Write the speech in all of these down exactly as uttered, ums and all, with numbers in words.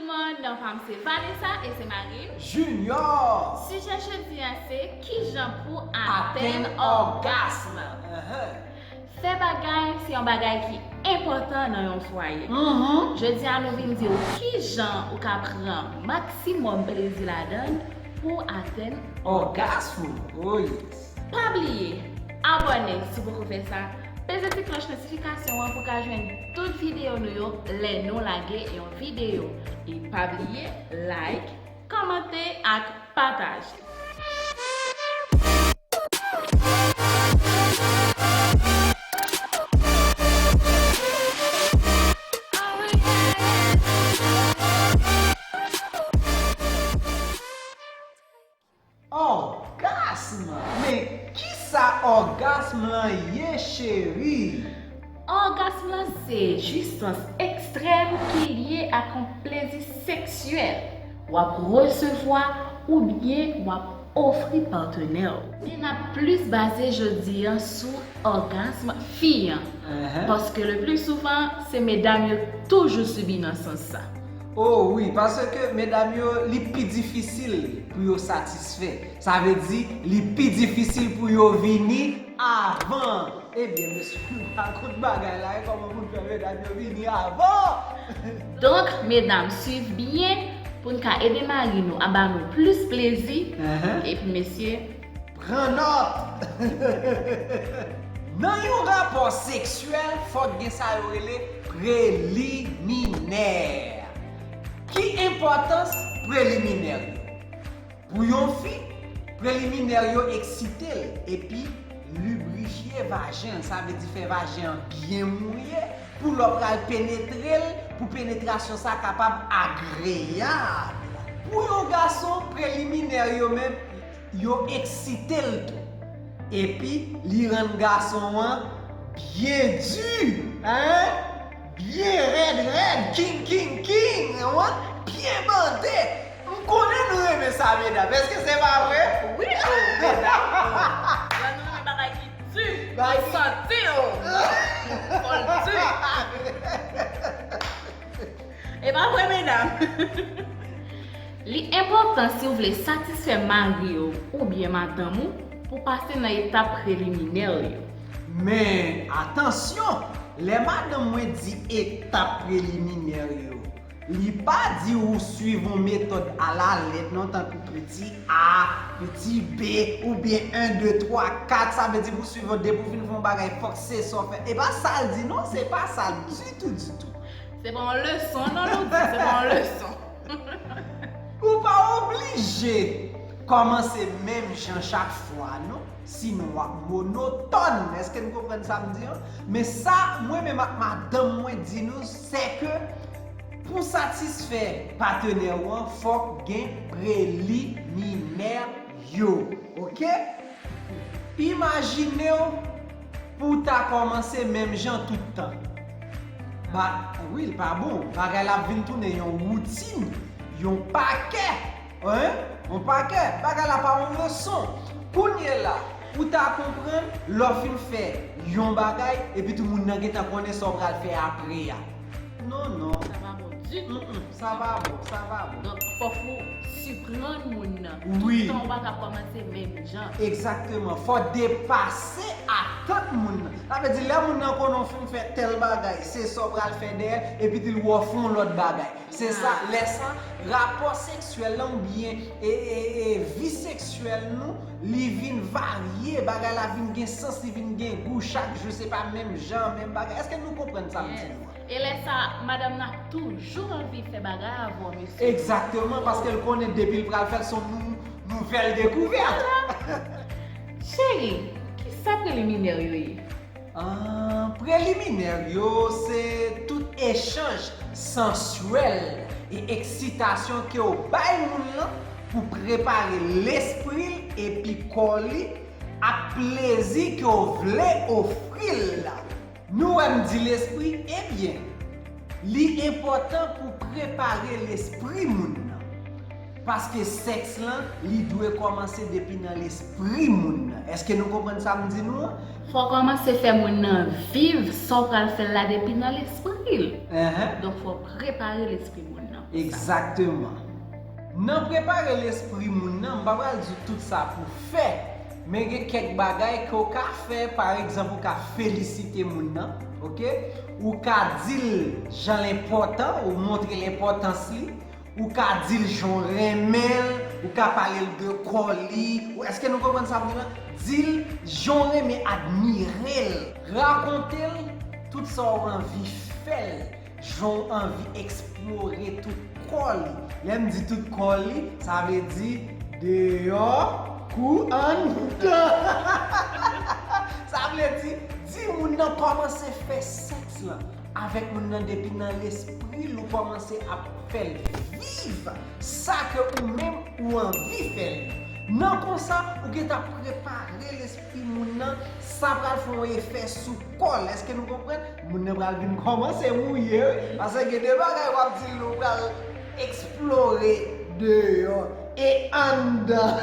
Non pa m se Vanessa e se mari m Junior. Sijè jodi a se kijan pou atenn ògasm. Fè bagay se yon bagay ki enpòtan nan yon fwaye. Jodi a nou vin di w kijan ou ka pran maksimòm plezi ladan l pou atenn ògasm ou. Oh yes. Pa bliye abòne si w poko fè sa, peze ti klòch notifikasyon an pou w ka jwenn tout videyo nou yo lè nou lage yon videyo. E pa bliye like, kòmante ak pataje. Ògasm! Men kisa ògasm lan ye, cheri? Ògasm lan se jwisans ekstrèm ki lye ak yon plezi seksyèl w ap resevwa oubyen w ap ofri patnè w. Men n ap plis baze jodi a sou ògasm fi an. Paske le pli souvan, se medam yo toujou sibi nan sans sa. Oh wi, paske medam yo, li pi difisil pou yo satisfè. Sa vle di, li pi difisil pou yo vini avan. Ebyen, mesye, nou pa konn bagay la, e kòman pou n fè medam yo vini avan? Donk, medam, swiv byen pou n ka ede mari nou a ba nou plis plezi. Epi, mesye, pran nòt! Nan yon rapò seksyèl, fòk gen sa yo rele preliminè. Ki enpòtans preliminè yo? Pou yon fi, preliminè yo eksite l epi librifye vajen l, sa vle di fè vajen an byen mouye pou lè w pral penetre l, pou penetrasyon sa kapab agreyab. Pou yon gason, preliminè yo menm, yo eksite l tou. Epi, li rann gason an byen di, hein? Byen rèd, rèd, king, king, king, hein? Byen bande. M konnen nou renmen sa, medam. Èske se pa vre? Wi, oh, medam, oh. Lè nou renmen bagay ki di, nou santi, oh. Fò l di. E pa vre, medam? Li enpòtan si w vle satisfè mari w oubyen madanm ou pou pase nan etap preliminè yo. Men, atansyon, lè madanm mwen di etap preliminè yo, li pa di ou swiv yon metòd alalèt non, tankou peti A, peti B, oubyen en, de, twa, kat, sa vle di pou swiv yo depi w fin fè yon bagay, fòk se sa w fè. E pa sa l di non, se pa sa l ditou, ditou. Se pa yon leson non nou di, se pa yon leson. Ou pa oblije kòmanse menm jan chak fwa non, sinon w ap monotòn. Èske n konprann sa m di an? Men sa mwen menm ak madanm mwen di nou, se ke pou satisfè patnè w an, fòk gen preliminè yo. Oke? Imajine w pou w ta kòmanse menm jan tout tan. Ba, wi, l pa bon. Bagay la ap vin tounen yon woutin, yon pakè. Hein? Yon pakè. Bagay la pa yon leson. Kounye la, ou ta konprann lè w fin fè yon bagay, epi tou moun nan gentan konnen sa w pral fè apre a. Non, non. Sa pa bon ditou. Mm, mm, sa pa bon, sa pa bon. Donk, fòk ou siprann moun nan. Wi. Toutan ou pa ka kòmanse menm jan. Egzakteman. Fò depase atant moun nan. Sa vle di, lè moun nan konnen w fin fè tèl bagay, se sa w pral fè dèyè, epi tou l wè w fè yon lòt bagay. Se sa, lè sa, rapò seksyèl la oubyen e, e, e, vi seksyèl nou, li vin varye, bagay la vin gen sans, li vin gen gou, chak jou se pa menm jan, menm bagay. Èske nou konprann sa m di nou an? E lè sa, madanm nan ap toujou anvi fè bagay avè w, mesye. Egzakteman, paske l konnen depi l pral fè l, se yon nou, nouvèl dekouvèt. Cheri, kisa preliminè yo ye? Ah, preliminè yo, se tout echanj sanswèl e eksitasyon ke w bay moun lan pou prepare lespri l epi kò li ak plezi ke w vle ofri l la. Nou wè m di lespri, ebyen, li enpòtan pou prepare lespri moun nan. Paske sèks lan, li dwe kòmanse depi nan lespri moun nan. Èske nou konprann sa m di nou an? Fò w kòmanse fè moun nan viv sa w pral fè l la depi nan lespri l. Enhen. Donk, fò w prepare lespri moun nan pou sa. Egzakteman. Nan prepare lespri moun nan, m pa pral di w tout sa pou fè, men gen kèk bagay ke w ka fè, pa egzanp, ou ka felisite moun nan, oke? Ou ka di l jan l enpòtan, ou montre l enpòtans li, ou ka di l jan w renmen l, ou ka pale l de kò li, ou, èske nou konprann sa m di la? Di l jan w renmen admire l, rakonte l tout sa w anvi fè l, jan w anvi eksplore tout kò li. Lè m di tout kò li, sa vle di deyò kou anndan. Sa vle di, di moun nan kòmanse fè sèks lan avèk moun nan depi nan lespri l, ou kòmanse ap fè l viv sa ke ou menm ou anvi fè l. Nan konsa, ou gentan prepare lespri moun nan, sa pral fè yon efè sou kò l. Èske nou konprann? Moun nan pral vin kòmanse mouye, wi. Paske gen de bagay w ap di l, ou pral eksplore deyò e anndan.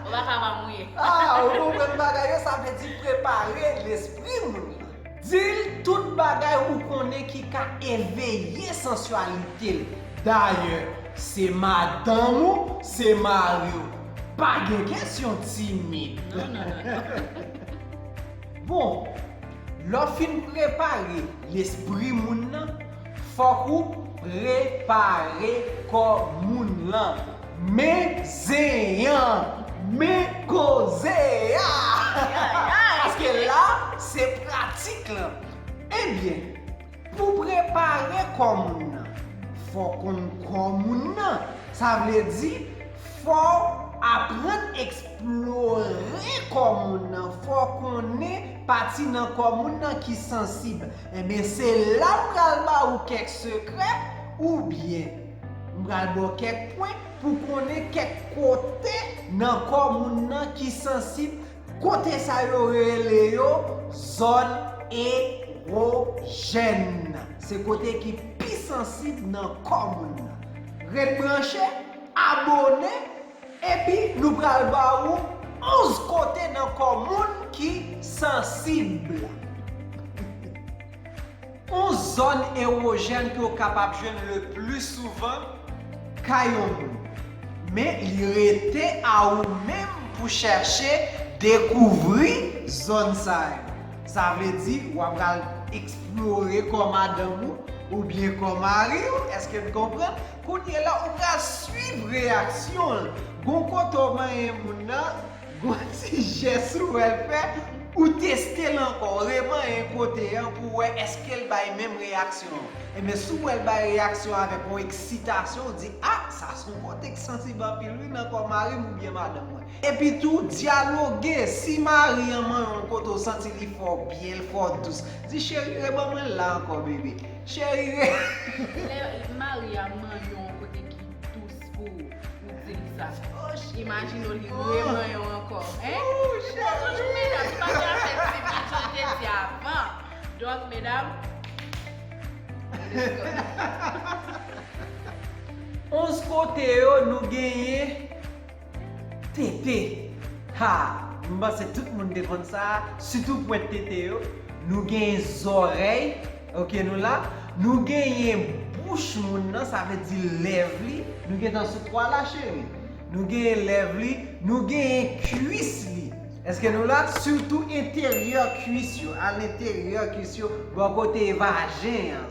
Ou pa ka pa mouye. Ah, ou konprann bagay yo, sa vle di prepare lespri moun nan. Di l tout bagay ou konnen ki ka eveye sansyalite l. Dayè, se madanm ou, se mari w. Pa gen kesyon timid. Non, non, non, non. Bon, lè w fin prepare lespri moun nan, fòk ou prepare kò moun lan. Men zen an, men koze a. Paske la, se pratik lan. Ebyen, pou prepare kò moun nan, fò w konn kò moun nan. Sa vle di, fò w aprann eksplore kò moun nan, fò w konnen pati nan kò moun nan ki sansib. Enben, se la m pral ba ou kèk sekrè, oubyen m pral ba w kèk pwen pou konnen kèk kote nan kò moun nan ki sansib, kote sa yo rele yo zòn ewojèn. Se kote ki pi sansib nan kò moun nan. Ret branche, abòne, epi nou pral ba ou onz kote nan kò moun ki sansib. Yon zòn ewojèn ke w kapab jwenn le pli souvan kay yon moun. Men li rete a ou menm pou chèche dekouvri zòn sa yo. Sa vle di, w ap pral eksplore kò madanm ou oubyen kò mari w. Èske n konprann? Kounye la, ou pral swiv reyaksyon l. Gon kote w manyen moun nan, gon ti jès ou wè l fè, ou teste l ankò, ou remanyen kote an pou wè èske l bay menm reyaksyon an. Ebyen, si w wè l bay reyaksyon avèk yon eksitasyon, ou di, a, sa se yon kote k sansib anpil wi nan kò mari m oubyen madanm mwen. Epi tou, dyaloge, si mari an manyen w yon kote ou santi li fè w byen, l fè w dous, di, cheri, reban mwen l la ankò, bebe. Cheri, re. Lè mari a manyen w yon kote ki dous pou ou, ou di l sa. Imajine w li remanyen w ankò. Hein? Li pran toujou medam, li pa gen afè ti bidjou li te di avan. Donk, medam, Onz kote yo nou genyen tete. Ha! M panse tout moun te konn sa, sitou pwent tete yo. Nou genyen zòrèy, oke, nou la. Nou genyen bouch moun nan, sa vle di lèv li. Nou gentan sou twa la, cheri. Nou genyen lèv li, nou genyen kwis li. Èske nou la? Sitou enteryè kwis yo, alenteryè kwis yo, bò kote vajen an.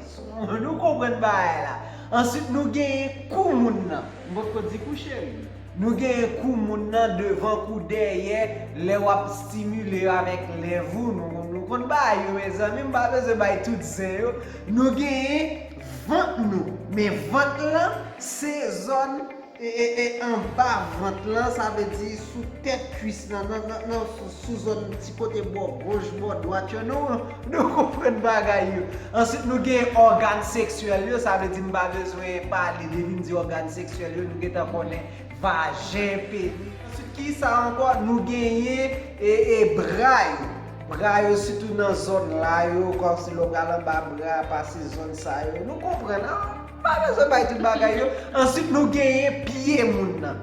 Nou konprann bagay la. Answit, nou genyen kou moun nan. M potko di kou, cheri. Nou genyen kou moun nan, devan kou, dèyè, lè w ap stimile yo avèk lèv ou. Nou, nou konn bagay yo, mezanmi, m pa bezwen bay tout zen yo. Nou genyen vant nou. Men vant lan, se zòn e, e, e anba vant lan, sa vle di sou tèt kwis lan, nan, nan, nan, sou, sou zòn ti kote bò goch, bò dwat yo, nou, nou konprann bagay yo. Answit, nou gen ògàn seksyèl yo, sa vle di m pa bezwen pale, depi m di ògàn seksyèl yo, nou gentan konnen vajen, penis. Answit, ki sa ankò? Nou genyen e, e bra yo. Bra yo, sitou nan zòn la yo, kòmsi lè w pral anba bra, pase zòn sa yo. Nou konprann, an? M pa Pa bezwen bay tout bagay yo. Answit, nou genyen pye moun nan.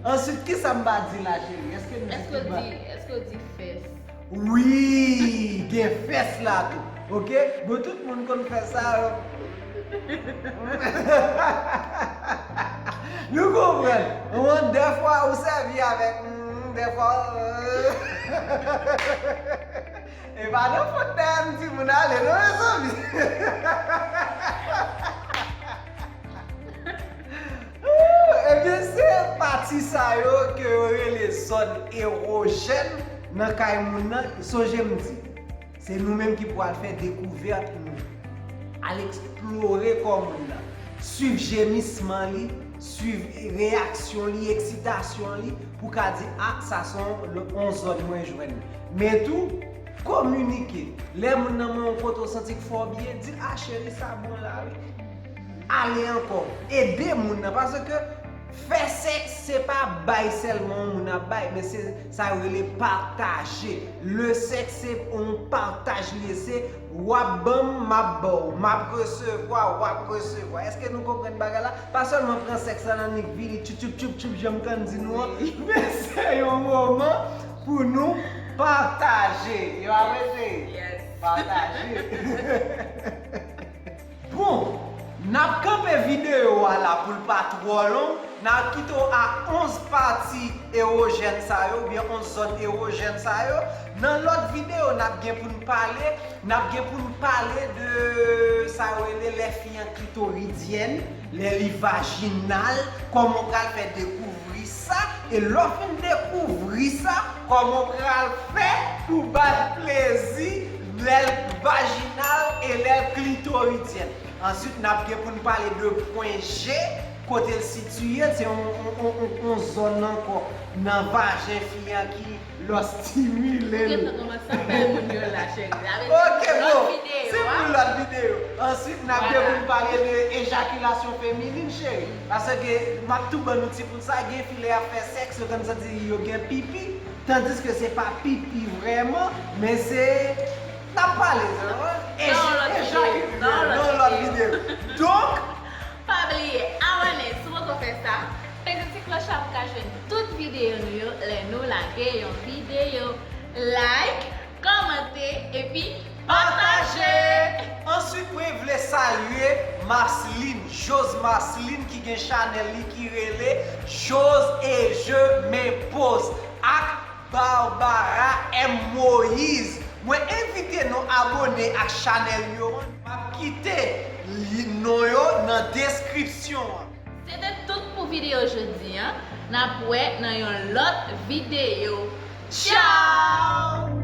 Answit, kisa m pa di la, cheri? Èske nou di Èske w di, èske w di fès? Wi, gen fès la tou. Oke? Bon, tout moun konn fè sa. Nou konprann. Bon, dèfwa ou sèvi avèk mm, dèfwa. E pa nan fòt dèyè m di moun ale non mezanmi. Ebyen se pati sa yo ke yo rele zòn ewojèn nan kay moun nan. Sonje m di, se nou menm ki pou al fè dekouvèt nou. Al eksplore kò moun nan. Swiv jemisman li, swiv reyaksyon li, eksitasyon li pou ka di a sa se yon zòn mwen jwenn. Men tou, kominike. Lè moun nan men yon kote w santi k fè w byen, di l a cheri sa bon la wi. Ale ankò. Ede moun nan paske fè sèks se pa bay sèlman yon moun ap bay men se sa yo rele pataje. Le sèks se yon pataj li ye se w ap ban m m ap ba w m ap resevwa w ap resevwa èske nou konprann bagay la pa sèlman pran sèks la nan nik vini tchoup tchoup tchoup tchoup jan m konn di nou an men se yon moman pou nou pataje yo ap rete pataje. Bon, n ap kanpe videyo a la pou l pa twò long. N ap kite w a onz pati ewojèn sa yo oubyen onz zòn ewojèn sa yo. Nan lòt videyo n ap gen pou n pale, n ap gen pou n pale de sa yo rele lè fi an klitoridyen, lè li vajinal, kòman w pral fè dekouvri sa, e lè w fin dekouvri sa, kòman w pral fè pou ba l plezi lè l vajinal e lè l klitoridyen. Answit, n ap gen pou n pale de pwen G, kote l sitiye, se yon, yon, yon, yon, yon zòn ankò nan vajen fi an ki lè w stimile l. Ou gentan kòmanse ap bay moun yo la, cheri. Sa vle di, Ok, lòt bon, videyo, se pou lòt videyo. Answit, n ap gen pou n pale de ejakilasyon feminin, cheri. Paske m ap tou ban nou ti poud sa, gen fi lè y ap fè sèks, yo konn santi yo gen pipi, tandiske se pa pipi vrèman, men se, n ap pale, ejakile nan yon lòt videyo. Donk, pa bliye abòne si w poko fè sa, peze ti klòch la pou w ka jwenn tout videyo nou yo lè nou lage yon videyo. Like, kòmante, epi pataje! Answit, mwen vle salye Marceline, Jose Marceline ki gen chanèl li ki rele Jose et je m'impose ak Barbara M Moïse. Mwen envite nou abòne ak chanèl yo. M ap kite non yo nan deskripsyon an. Se te tout pou videyo jodi an. N ap wè nan yon lòt videyo. Tchaw!